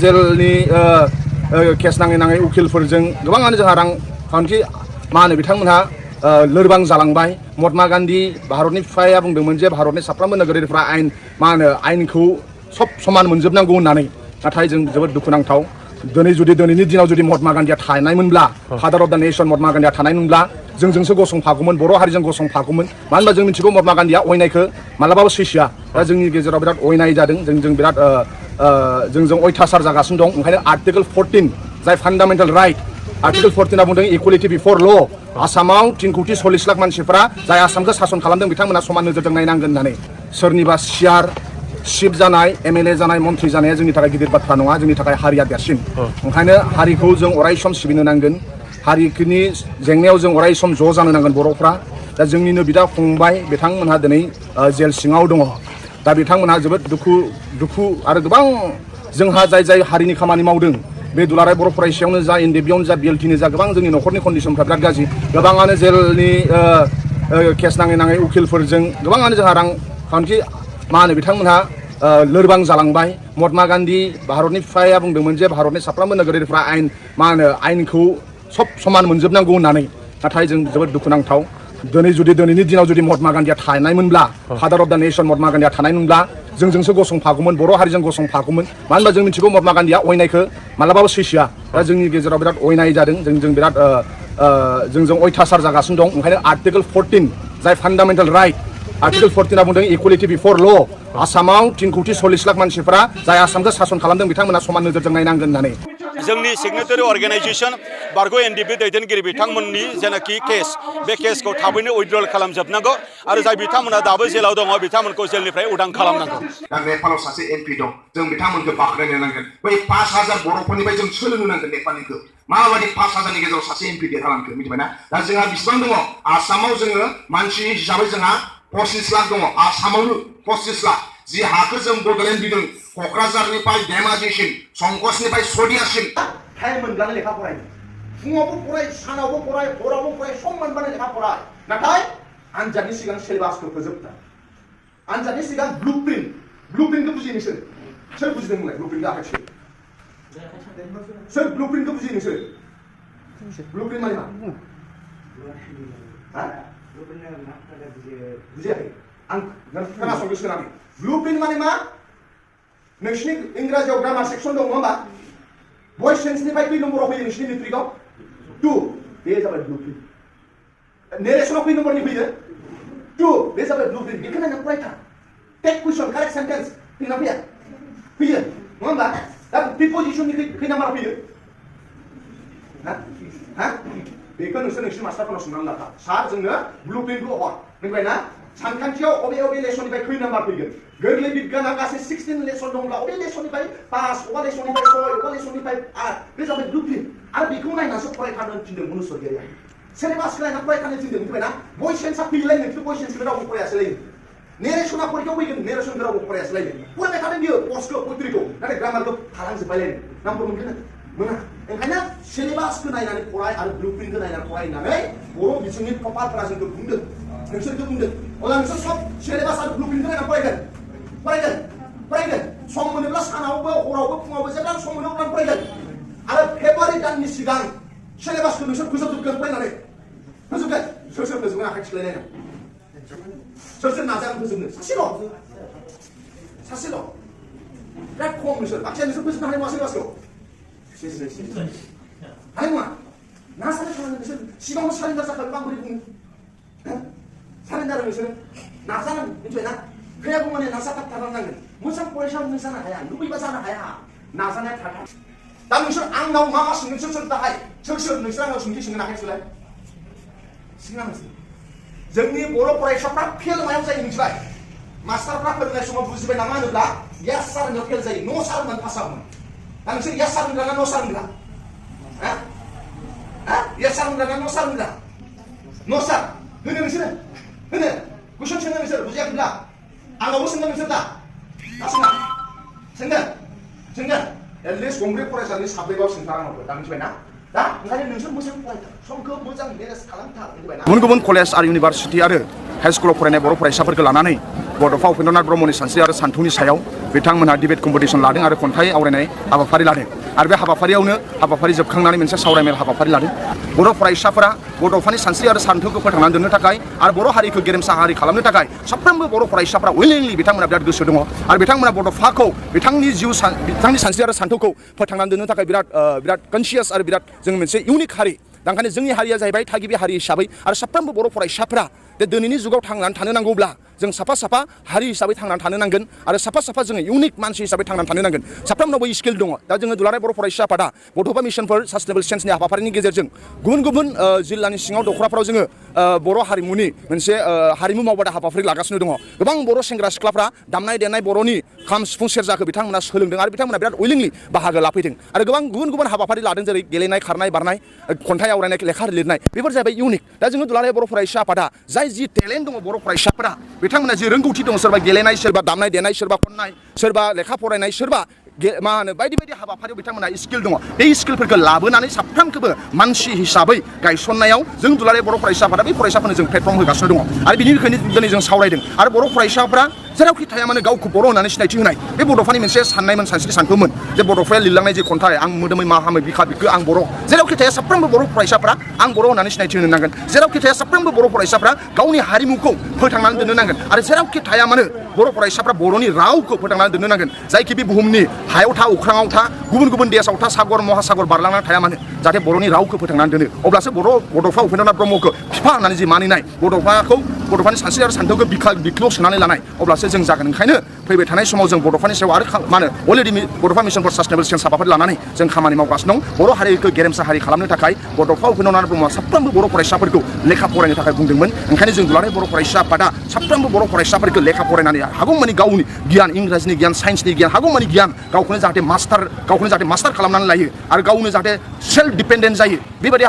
जेलनि case नाङै उकिलफोरजों गोबाङानो जोंहा रांखान्थि मा होनो बिथांमोनहा लोरबां जालांबाय। महात्मा गान्धी भारतनि बिफाया बुंदोंमोन जे भारतनि साफ्रोमबो नोगोरारिफ्रा आयेनखौ सब समान मोनजोबनांगौ होननानै। नाथाय जों जोबोद दुखुनांथाव दिनैनि दिनाव जुदि महात्मा गान्धीया थानायमोनब्ला फादार अफ द नेशन महात्मा गान्धीया थानायमोनब्ला जोंजोंसो गसंफागौमोन, बर' हारिजों गसंफागौमन। मानो होनबा जों मिथिगौ महात्मा गान्धीया अयनायखौ मालाबाबो सैसोआ। दा जोंनि गेजेराव बिराद अयनाय जादों, जों बिराद जोंजों अयथासार जागासिनो दं। ओंखायनो आर्टिकेल 14 जाय फान्डामेन्टेल राइट, आर्टिकेल 14आ बुंदों इकुवेलिटि बिफर ल'। आसामाव 3,40,00,000 मानसिफ्रा जाय आसामखौ सासन खालामदों बिथांमोना समान नोजोरजों नायनांगोन होननानै। सोरनिबा सियार सिप जानाय, एमएलए जानाय, मन्थ्रि जानाया जोंनि थाखाय गिदिर बाथ्रा नङा, जोंनि थाखाय हारिया देरसिन। ओंखायनो हारिखौ जों अराय सम सिबिनो नांगोन, हारिनि जेंनायाव जों अराय सम ज' जानो नांगोन बर'फ्रा। दा जोंनिनो बिदा फंबाय बिथांमोनहा दिनै जेल सिङाव दङ। दा बिथांमोनहा जोबोद दुखु आरो गोबां जोंहा जाय हारिनि खामानि मावदों, बे दुलाराय बर' फरायसायावनो जा, एनडिबियावनो जा, बिएलटिनो जा, गोबां जोंनि न'खरनि कन्डिसनफ्रा बिराद गाज्रि। गोबाङानो जेलनि केस नाङै उकिलफोरजों गोबाङानो जोंहा रांखान्थि मा होनो बिथांमोनहा लोरबां जालांबाय। महात्मा गान्धी भारतनि बिफाया बुंदोंमोन जे भारतनि साफ्रोमबो नोगोरारिफ्रा आयेनखौ सब समान मोनजोबनांगौ होननानै। नाथाय जों जोबोद दुखुनांथाव दिनैनि दिनाव जुदि महात्मा गान्धीया थानायमोनब्ला फादार अफ द नेशन महात्मा गान्धीया थानायमोनब्ला जोंजोंसो गसंफागौमन, बर' हारिजों गसंफागौमन। मानो होनबा जों मिथिगौ महात्मा गान्धीया अयनायखौ मालाबाबो सैसोआ। दा जोंनि गेजेराव बिराद अयनाय जादों, जों बिराद जोंजों अयथासार जागासिनो दं। ओंखायनो आर्टिकेल 14 जाय फान्डामेन्टेल राइट, आर्टिकेल 14आ बुंदों इकुवेलिटि बिफर ल'। आसामाव 3,40,00,000 मानसिफ्रा जाय आसामखौ सासन खालामदों बिथांमोना समान नोजोरजों नायनांगोन होननानै। जोंनि सिगनेटारि अर्गेनाइजेसन बारग' एनडिपि दैदेनगिरि बिथांमोननि जेनाखि केस, बे केसखौ थाबैनो उइथड्रल खालामजोबनांगौ आरो जाय बिथांमोना दाबो जेलाव दङ बिथांमोनखौ जेलनिफ्राय उदां खालामनांगौ। दा नेपालाव सासे एमपि दं, जों बिथांमोनखौ बाख्नायनो नांगोन। बै 5,000 बर'फोरनिफ्राय जों सोलोंनो नांगोन नेपालनिखौ। माबायदि 5,000नि गेजेराव सासे एमपि देरहालांखो मिथिबायना? दा जोंहा बेसेबां दङ? आसामाव जोङो मानसि हिसाबै जोंहा 25 लाख दङ। आसामावनो 25 लाख। जि हाखौ जों बड'लेण्ड बिदों, क'क्राझारनिफ्राय धेमाजिसिम, संकसनिफ्राय सदियासिम टाइम मोनब्लानो लेखा फरायो। फुङावबो फराय, सानावबो फराय, हरावबो फराय, सम मोनबानो लेखा फराय। नाथाय आनजादनि सिगां सिलेबासखौ फोजोबता। आनजादनि सिगां ब्लुप्रिन्टखौ बुजियो नोंसोर? सोर बुजिदोंमोनलाय ब्लुप्रिन्टखौ? आखाइ थिखो। सोर ब्लुप्रिन्टखौ बुजियो नोंसोर? ब्लुप्रिन्ट माने मा? बुजियाखै? आं खोनासंनो सोनाखै। ब्लुप्रिन्ट माने मा? नोंसिनि इंराजियाव ग्रामार सेक्सन दं नङा होमबा? भइस सेन्सनिफ्राय खै नम्बराव फैयो नोंसिनि मेट्रिकआव? 2। बे जाबाय ब्लुप्रिन्ट। नेरेसनाव खै नम्बरनि फैयो? 2। बे जाबाय ब्लुप्रिन्ट। बेखौ नायना फरायखा। टेक कुइसन, कारेक्ट सेन्टेन्स फैना फैया? फैयो नङा होमबा? दा प्रिपजिसननि खै नाम्बाराव फैयो? हा? बेखौ नोंसोर मास्टारफोरनाव सोंनानै लाखा। सार जोंनो ब्लुप्रिन्टखौ हर। मिथिबाय ना? सानखान्थियाव अबे लेसननिफ्राय खै नाम्बार फैगोन? गोरलै बिगियाना गासै 16 लेसन दंब्ला अबे लेसननिफ्राय 5, अबे लेसननिफ्राय 6, अबे लेसननिफ्राय 8, बे जाबाय ब्लुप्रिन्ट। आरो बेखौ नायनासो फरायखानो थिनदों मुनुसरगिरिया। सिलेबासखौ नायना फरायखानो थिनदों। मिथिबायना? भइस सेन्सआ फैलाय नोंखौ भइस सेन्सखौ रावबो फरायासैलाय। नेरेसना फरिखायाव फैगोन, नेरेसनखौ रावबो फरायासैलाय। फरायबाय थादों बियो पस्टखौ, पत्रिखौ, नाथाय ग्रामारखौ थालांजोब्बायलाय। नाम्बार मोनगोन मोना। ओंखायनो सिलेबासखौ नायनानै फराय आरो ब्लुप्रिन्टखौ नायनानै फरायनानै बर' बिजोंनि प्रफारफोरा जोंखौ बुंदों, नोंसोरखौ बुंदों। अब्ला नोंसोर सब सिलेबास आरो ब्लुप्रिन्टखौ नायनानै फरायगोन। सम मोनोब्ला सानावबो, हरावबो, फुङावबो जेब्ला सम मोनो अब्ला फरायगोन। आरो फेब्रुवारि दाननि सिगां सिलेबासखौ नोंसोर फोजोबजोबगोन फरायनानै। फोजोबगोन। सोर फोजोबगोन आखाइ थिखलायनाय? सोर नाजागोन फोजोबनो? सासेल'। बिराद खम नोंसोर। बाखिया नोंसोर फोजोबनो हानाय नङा सिलेबासखौ। हानाय नङा। नाजानाय खालामनो नोंसोर सिगाङाव सारेन्डार जाखागोन। आं बोरै बुङो? सारेन्डार नोंसोर नाजानांगोन। मिथिबायना? फैयागौ माने नाजाथाबथारनांगोन। मोजां फरायसा नों जानो हाया, लुबैबा जानो हाया। नाजानाया थाथार। दा नोंसोर आंनाव मा सोंगोन? सोर दाहाय? सोर नोंसोर आंनाव सोंथि सोंगोन आखाइ थिखलाय? सिगांसो जोंनि बर' फरायसाफ्रा फेल मायाव जायो मिथिबाय? मास्टारफ्रा फोरोंनाय समाव बुजिबाय नामा होनोब्ला यास सार होननायाव फेल जायो, न' सार होननानै पास जागौमोन। दा नोंसोर यास सार होनग्रा ना न' सार होनग्रा? यास सार होनग्रा ना न' सार होनग्रा? न' सार होनो नोंसोरो? होनो? कुइसन सोङो नोंसोर बुजियाखैब्ला? आंनावबो सोंगोन नोंसोर दा सोङा? सोंगोन। एटलिस्ट गंब्रै फरायसानि साब्रैबाव सोंथार आंनावबो। दा मिथिबायना? दा ओंखायनो नोंसोर मोजां फरायथार, समखौ मोजां मेनेज खालामथार। मिथिबायना? गुबुन कलेज आरो इउनिभारसिटि आरो हाई स्कुलाव फरायनाय बर' फरायसाफोरखौ लानानै बड'फा उपेन्द्रनाथ ब्रह्मनि सानस्रि आरो सान्थौनि सायाव बिथांमोनहा डिबेट कम्पिटिसन लादों आरो खन्थाइ आवरायनाय हाबाफारि लादों आरो बे हाबाफारियावनो हाबाफारि जोबखांनानै मोनसे सावरायमेल हाबाफारि लादों बर' फरायसाफोरा बड'फानि सानस्रि आरो सान्थौखौ फोथांनानै दोननो थाखाय आरो बर' हारिखौ गेरेमसा हारि खालामनो थाखाय साफ्रोमबो बर' फरायसाफोरा उइलिंलि बिथांमोना बिराद गोसो दङ आरो बिथांमोना बड'फाखौ बिथांनि सानस्रि आरो सान्थौखौ फोथांनानै दोननो थाखाय बिराद कनसियास आरो बिराद जों मोनसे इउनिक हारि दा ओंखायनो जोंनि हारिया जाहैबाय थागिबि हारि हिसाबै आरो साफ्रोमबो बर' फरायसाफोरा दिनैनि जुगाव थांनानै थानो नांगौब्ला जों साफा हारि हिसाबै थांनानै थानो नांगोन आरो साफा जोङो इउनिक मानसि हिसाबै थांनानै थानो नांगोन साफ्रोमनावबो स्किल दङ दा जोङो दुलाराय बर' फरायसा आफादा बड'फा मिशन फर सास्टेनेबल चेन्जनि हाबाफारिनि गेजेरजों गुबुन जिल्लानि सिङाव दख'राफोराव जोङो बर' हारिमुनि मोनसे हारिमु मावबादा हाबाफारि लागासिनो दङ गोबां बर' सेंग्रा सिख्लाफ्रा दामनाय देनाय बर'नि खाम सिफुं सेरजाखौ बिथांमोना सोलोंदों आरो बिथांमोना बिराद उइलिंलि बाहागो लाफैदों आरो गोबां गुबुन हाबाफारि लादों जेरै गेलेनाय खारनाय बारनाय खन्थाइ आवरायनाय लेखा लिरनाय बेफोर जाहैबाय इउनिक दा जोङो दुलाराय बर' फरायसा आफादा जाय जि टेलेन्ट दङ बर' फरायसाफोरा बिथांमोना जि रोंगौथि दङ सोरबा गेलेनाय सोरबा दामनाय देनाय सोरबा खन्नाय सोरबा लेखा फरायनाय सोरबा मा होनो बायदि हाबाफारियाव बिथांमोना स्किल दङ बे स्किलफोरखौ लाबोनानै साफ्रोमखौबो मानसि हिसाबै गायसननायाव जों दुलाराय बर' फरायसा आफादा बे फरायसाफोरनो जों प्लेटफर्म होगासिनो दङ आरो बिनिखायनो दिनै जों सावरायदों आरो बर' फरायसाफोरा जेरावखि थाया मानो गावखौ बर' होननानै सिनायथि होनाय बे बड'फानि मोनसे साननायमोन सानस्रि सानथौमोन जे बड'फाया लिरलांनाय जे खन्थाइ आं मोदोमै मा हामै बिखा बिखो आं बर' जेरावखि थाया साफ्रोमबो बर' फरायसाफ्रा आं बर' होननानै सिनायथि होनो नांगोन जेरावखि थाया साफ्रोमबो बर' फरायसाफ्रा गावनि हारिमुखौ फोथांनानै दोननो नांगोन आरो जेरावखि थाया मानो बर' फरायसाफ्रा बर'नि रावखौ फोथांनानै दोननो नांगोन जायखि बे बुहुमनि हायाव था अख्राङाव था गुबुन देशाव था सागर महासागर बारलांनानै थाया मानो जाहाथे बर'नि रावखौ फोथांनानै दोनो अब्लासो बड'फा उपेन्द्रनाथ ब्रह्मखौ बिफा होननानै जि मानिनाय बड'फानि सानस्रि आरो सान्थौखौ बिख्ल' सोनानै लानाय अब्लासो जों जागोन ओंखायनो फैबाय थानाय समाव जों बड'फानि सायाव आरो मा होनो अलरेडि बड'फा मिशन फर सास्टेनेबल चेन्ज हाबाफारि लानानै जों खामानि मावगासिनो दं बर' हारिखौ गेरेमसा हारि खालामनो थाखाय बड'फा उपेन्द्रनाथ ब्रह्मआ साफ्रोमबो बर' फरायसाफोरखौ लेखा फरायनो थाखाय बुंदोंमोन ओंखायनो जों दुलाराय बर' फरायसा आफादा साफ्रोमबो बर' फरायसाफोरखौ लेखा फरायनानै हागौमानि गावनि गियान इंराजिनि गियान साइन्सनि गियान हागौमानि गियान गावखौनो जाहाथे मास्टार खालामनानै लायो आरो गावनो जाहाथे सेल्फ डिपेन्डेन्ट जायो बेबायदि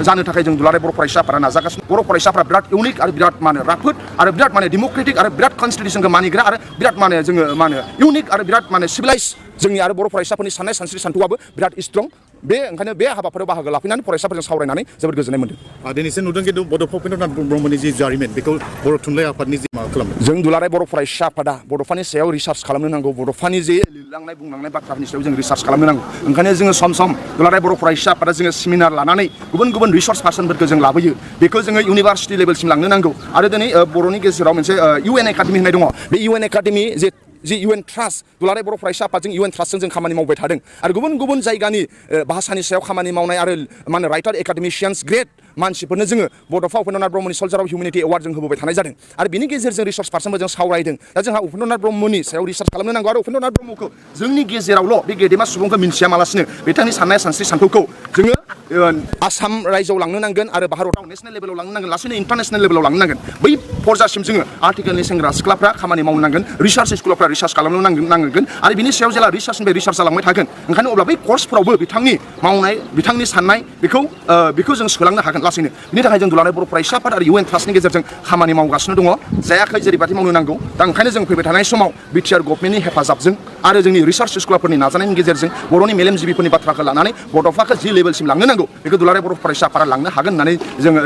जानो थाखाय जों दुलाराय बर' फरायसा आफादा नाजागासिनो बर' फरायसाफ्रा बिराद इउनिक आरो बिराद माने राफोद आरो बिराद माने डेम'क्रेटिक आरो बिराद कनस्टिटिउसनखौ मानिग्रा आरो बिराद माने जोङो मा होनो इउनिक आरो बिराद माने सिभिलाइज जोंनि आरो बर' फरायसाफोरनि साननाय सानस्रि सान्थौआबो बिराद स्ट्रं ओंखायनो बे हाबाफारियाव बाहागो लाफैनानै फरायसाफोरजों सावरायनानै जोबोद गोजोननाय मोन्दों दिनैसिम नुदों खिन्थु बड'फा उपेन्द्रनाथ ब्रह्मनि जि जारिमिन बेखौ बर' थुनलाइ आफादनि जि माबा खालामदों जों दुलाराय बर' फरायसा आफादा बड'फानि सायाव रिसार्च खालामनो नांगौ बड'फानि जे लिरलांनाय बुंलांनाय बाथ्राफोरनि सायाव जों रिसार्च खालामनो नांगौ ओंखायनो जोङो सम दुलाराय बर' फरायसा आफादा जोङो सेमिनार लानानै गुबुन रिसर्स पार्सनफोरखौ जों लाबोयो बेखौ जोङो इउनिभार्सिटि लेभेलसिम लांनो नांगौ आरो दिनै बर'नि गेजेराव मोनसे UN एकाडेमि होननाय दङ बे UN एकाडेमि जि UN ट्रास्ट दुलाराय बर' फरायसा आफादजों UN ट्रास्टजों जों खामानि मावबाय थादों आरो गुबुन जायगानि भाषानि सायाव खामानि मावनाय आरो मा होनो राइटार एकाडेमिशियान्स ग्रेट मानसिफोरनो जोङो बड'फा उपेन्द्रनाथ ब्रह्मनि सल्जार अफ हिउमेनिटि एवार्ड जों होबोबाय थानाय जादों आरो बिनि गेजेरजों रिसर्च पार्सनफोरजों सावरायदों दा जोंहा उपेन्द्रनाथ ब्रह्मनि सायाव रिसार्च खालामनो नांगौ आरो उपेन्द्रनाथ ब्रह्मखौ जोंनि गेजेरावल' बे गेदेमा सुबुंखौ मिन्थिया मालासिनो बिथांनि साननाय सानस्रि सान्थौखौ जोङो आसाम रायजोआव लांनो नांगोन आरो भारताव नेसनेल लेभेलाव लांनो नांगोन लासैनो इन्टारनेसनेल लेभेलाव लांनो नांगोन बै फरजासिम जोङो आथिखालनि सेंग्रा सिख्लाफ्रा खामानि मावनो नांगोन रिसार्च स्कुलफ्रा रिसार्च खालामनो नांगोन आरो बिनि सायाव जेला रिसार्चनिफ्राय रिसार्च जालांबाय थागोन ओंखायनो अब्ला बै कर्सफोरावबो बिथांनि मावनाय बिथांनि साननाय बेखौ जों सोलांनो हागोन लासैनो बिनि थाखाय जों दुलाराय बर' फरायसा आफाद आरो UN ट्रास्टनि गेजेरजों खामानि मावगासिनो दङ जायाखै जेरैबायदि मावनो नांगौ दा ओंखायनो जों फैबाय थानाय समाव बिटिआर गभर्नमेन्टनि हेफाजाबजों आरो जोंनि रिसार्च स्कुलफोरनि नाजानायनि गेजेरजों बर'नि मेलेमजिबिफोरनि बाथ्राखौ लानानै बड'फाखौ जि लेभेलसिम लांनो नांगौ बेखौ दुलाराय बर' फरायसा आफादा लांनो हागोन होननानै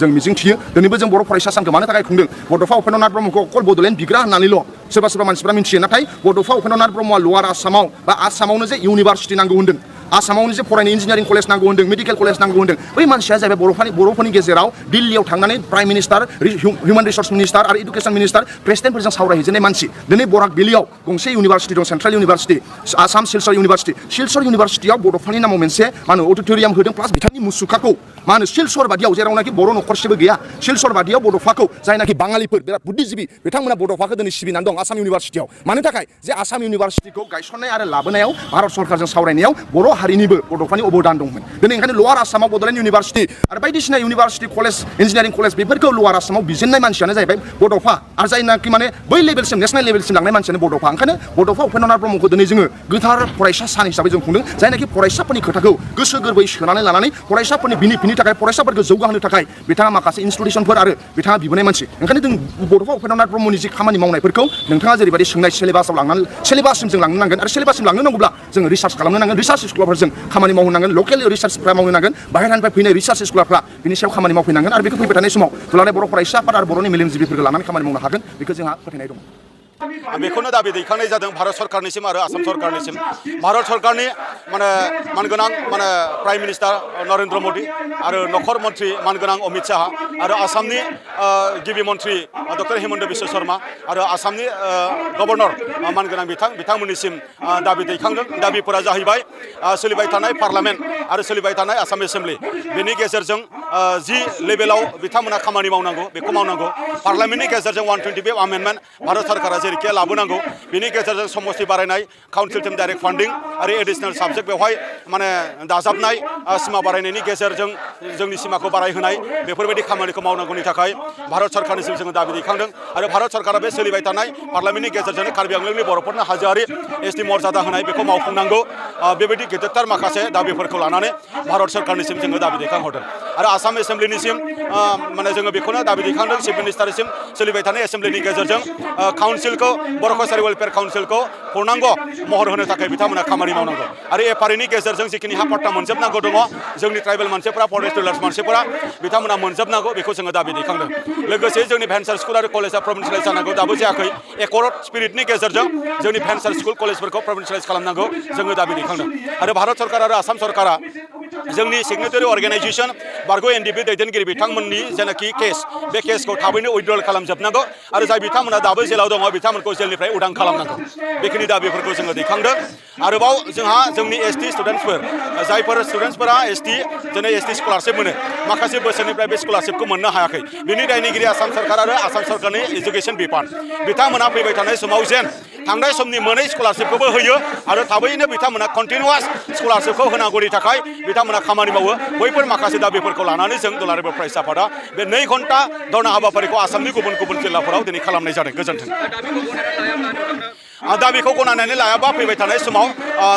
जों मिजिं थियो दिनैबो जों बर' फरायसा सानखौ मानो थाखाय खुंदों बड'फा उपेन्द्रनाथ ब्रह्मखौ अकल बड'लेण्ड बिग्रा होननानैल' सोरबा मानसिफ्रा मिन्थियो नाथाय बड'फा उपेन्द्रनाथ ब्रह्मआ लवार आसामाव बा आसामावनो जे इउनिभार्सिटि नांगौ होन्दों आसामावनो जे फरायनो इन्जिनियारिं कलेज नांगौ होन्दों मेडिकेल कलेज नांगौ होन्दों बै मानसिया जाहैबाय बर'फोरनि गेजेराव दिल्लीयाव थांनानै prime minister human resource minister आरो इडुकेसन मिनिस्टार प्रेसिडेन्टफोरजों सावरायहैजेननाय मानसि दिनै बराक भेलियाव गंसे इउनिभार्सिटि दं सेन्ट्रेल इउनिभार्सिटि आसाम सिलचर इउनिभार्सिटियाव बड'फानि नामाव मोनसे मा होनो अडिट'रियाम होदों प्लास बिथांनि मुसुखाखौ मा होनो सिलचर बादियाव जेरावनाखि बर' न'खरसेबो गैया सिलचर बादियाव बड'फाखौ जायनाखि बाङालिफोर बिराद बुद्धिजिबि बिथांमोना बड'फाखौ दिनै सिबिनानै दं आसाम इउनिभार्सिटियाव मानो थाखाय जे आसाम इउनिभार्सिटिखौ गायसननाय आरो लाबोनायाव भारत सरकारजों सावरायनायाव बर' हारिनिबो बड'फानि अबदान दंमोन दिनै ओंखायनो लवार आसामाव बड'लेण्ड इउनिभार्सिटि आरो बायदिसिना इउनिभार्सिटि कलेज इन्जिनियारिं कलेज बेफोरखौ लवार आसामाव बिजेननाय मानसियानो जाहैबाय बड'फा आरो जायनाखि माने बै लेभेलसिम नेसनेल लेभेलसिम लांनाय मानसियानो बड'फा ओंखायनो बड'फा उपेन्द्रनाथ ब्रह्मखौ दिनै जोङो गोथार फरायसा सान हिसाबै जों खुंदों जायनाखि फरायसाफोरनि खोथाखौ गोसो गोरबोयै सोनानै लानानै फरायसाफोरनि बिनि थाखाय फरायसाफोरखौ जौगाहोनो थाखाय बिथाङा माखासे इनस्टिटिउसनफोर आरो बिथाङा बिबोनाय मानसि ओंखायनो जों बड'फा उपेन्द्रनाथ ब्रह्मनि जि खामानि मावनायफोरखौ नोंथाङा जेरैबायदि सोंनाय सिलेबाससिम जों लांनो नांगोन आरो सिलेबाससिम लांनो नांगौब्ला जों रिसार्च खालामनो नांगोन रिसार्च स्कुलाव स्कलारफोरजों खामानि मावहोनांगोन लकेल रिसार्चफ्रा मावहोनांगोन बाहेरानिफ्राय फैनाय रिसार्च स्कलारफ्रा बिनि सायाव खामानि मावफैनांगोन आरो बेखौ फैबाय थानाय समाव दुलाराय बर' फरायसा आफाद आरो बर'नि मेलेमजिबिफोरखौ लानानै खामानि मावनो हागोन बेखौ जोंहा फोथायनाय दं बेखौनो दाबि दैखांनाय जादों भारत सरकारनिसिम आरो आसाम सरकारनिसिम भारत सरकारनि मानगोनां प्राइम मिनिस्टार नरेन्द्र मोदी आरो नखर मन्त्रि मानगोनां अमित शाह आरो आसामनि गिबि मन्त्रि डक्टर हिमन्त बिश्व शर्मा आरो आसामनि गभर्नर मानगोनां बिथांमोननिसिम दाबि दैखांदों दाबिफोरा जाहैबाय सोलिबाय थानाय पार्लामेन्ट आरो सोलिबाय थानाय आसाम एसेम्बलि बेनि गेजेरजों जि लेभेलाव बिथांमोना खामानि मावनांगौ बेखौ मावनांगौ पार्लामेन्टनि गेजेरजों 125 आमेन्डमेन्ट भारत सरकारा जेरैखि लाबोनांगौ बेनि गेजेरजों समस्ति बारायनाय काउन्सिल टिम डाइरेक्ट फान्डिं आरो एडिशनेल साबजेक्ट बेवहाय दाजाबनाय सिमा बारायनायनि गेजेरजों जोंनि सिमाखौ बारायहोनाय बेफोरबायदि खामानिखौ मावनांगौनि थाखाय भारत सरकारनिसिम जोङो दाबि दैखांदों आरो भारत सरकारा बे सोलिबाय थानाय पार्लामेन्टनि गेजेरजों कार्बि आंलंनि बर'फोरनो हाजोआरि एसटि मर्यादा होनाय बेखौ मावफुंनांगौ बेबायदि गेदेरथार माखासे दाबिफोरखौ लानानै भारत सरकारनिसिम जोङो दाबि दैखांहरदों आरो आसाम एसेम्बलिनिसिम जोङो बेखौनो दाबि दैखांदों चिफ मिनिस्टारसिम सोलिबाय थानाय एसेम्बलिनि गेजेरजों काउन्सिलखौ बर' कसारि वेलफेयार काउन्सिलखौ पूर्णांग महर होनो थाखाय बिथांमोना खामानि मावनांगौ आरो एफआरनि गेजेरजों जिखिनि हा पट्टा मोनजोबनांगौ दङ जोंनि ट्राइबेल मानसिफोरा फरेस्ट डिलार्स मानसिफोरा बिथांमोना मोनजोबनांगौ बेखौ जोङो दाबि दैखांदों लोगोसे जोंनि भेन्सार स्कुल आरो कलेजा प्रभिन्सियेलाइज जानांगौ दाबो जायाखै एकर्ड स्पिरिटनि गेजेरजों जोंनि भेन्सार स्कुल कलेजफोरखौ प्रभिन्सियेलाइज खालामनांगौ जोङो दाबि दैखांदों आरो भारत सरकार आरो आसाम सरकारा जोंनि सिगनेटारि अर्गेनाइजेसन बारग' एनडिपि दैदेनगिरि बिथांमोननि जेनाखि केस बे केसखौ थाबैनो उइथड्रल खालामजोबनांगौ आरो जाय बिथांमोना दाबो जेलाव दङ बिथांमोनखौ जेलनिफ्राय उदां खालामनांगौ बेखिनि दाबिफोरखौ जोङो दैखांदों आरोबाव जोंहा जोंनि एसटि स्टुडेन्टसफोर जायफोर स्टुडेन्टसफोरा दिनै एसटि स्कलारशिप मोनो माखासे बोसोरनिफ्राय बे स्कलारशिपखौ मोननो हायाखै बिनि दायनिगिरि आसाम सरकार आरो आसाम सरकारनि एजुकेसन बिफान बिथांमोना फैबाय थानाय समाव जेन थांनाय समनि मोनै स्कलारशिपखौबो होयो आरो थाबैनो बिथांमोना कन्टिनिउआस स्कलारशिपखौ होनांगौनि थाखाय बिथांमोना खामानि मावो बैफोर माखासे दाबिफोरखौ लानानै जों दुलाराय बर' फरायसा आफादा बे 2 घन्टा धरना हाबाफारिखौ आसामनि गुबुन गुबुन जिल्लाफोराव दिनै खालामनाय जादों गोजोन्थों दाबिखौ गनायनानै लायाबा फैबाय थानाय समाव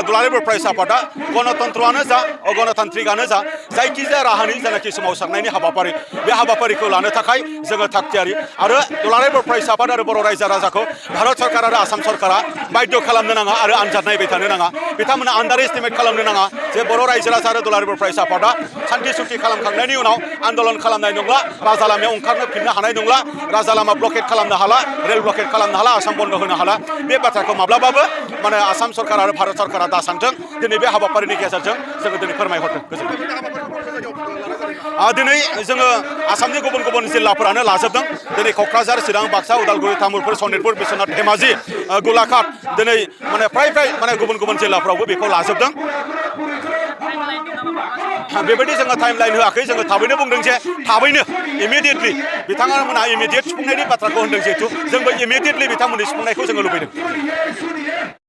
दुलाराय बर' फरायसा आफादा गणतन्त्रआनो जा अगणतान्त्रिकआनो जा जायखिजाया राहानि जेनाखि सोमावसारनायनि हाबाफारि बे हाबाफारिखौ लानो थाखाय जोङो थागथियारि आरो दुलाराय बर' फरायसा आफाद आरो बर' रायजो राजाखौ भारत सरकार आरो आसाम सरकारा बाध्य खालामनो नाङा आरो आनजाद नायबाय थानो नाङा बिथांमोना आन्डार एस्टिमेट खालामनो नाङा जे बर' रायजो राजा आरो दुलाराय बर' फरायसा आफादा सान्थि सुक्ति खालामखांनायनि उनाव आन्दलन खालामनाय नंला राजा लामायाव ओंखारनो फिननो हानाय नंला राजा लामा ब्लकेट खालामनो हाला रेल ब्लकेट खालामनो हाला आसाम बन्द होनो हाला बे बाथ्राखौ माब्लाबाबो आसाम सरकार आरो भारत सरकारा दासानथों दिनै बे हाबाफारिनि गेजेरजों जोङो दिनै फोरमायहरदों गोजोन्थों दिनै जोङो आसामनि गुबुन गुबुन जिल्लाफोरानो लाजोबदों दिनै क'क्राझार चिरां बाक्सा उदालगुरि तामुलपुर सनितपुर बिश्वनाथ धेमाजि गलाघाट दिनै फ्राय गुबुन गुबुन जिल्लाफ्रावबो बेखौ लाजोबदों बेबायदि जोङो टाइम लाइन होआखै जोङो थाबैनो बुंदों जे थाबैनो इमिडियेटलि बिथांमोनहा इमिडियेट सुफुंनायनि बाथ्राखौ होनदों जिहेतु जोंबो इमिडियेटलि बिथांमोननि सुफुंनायखौ जोङो लुबैदों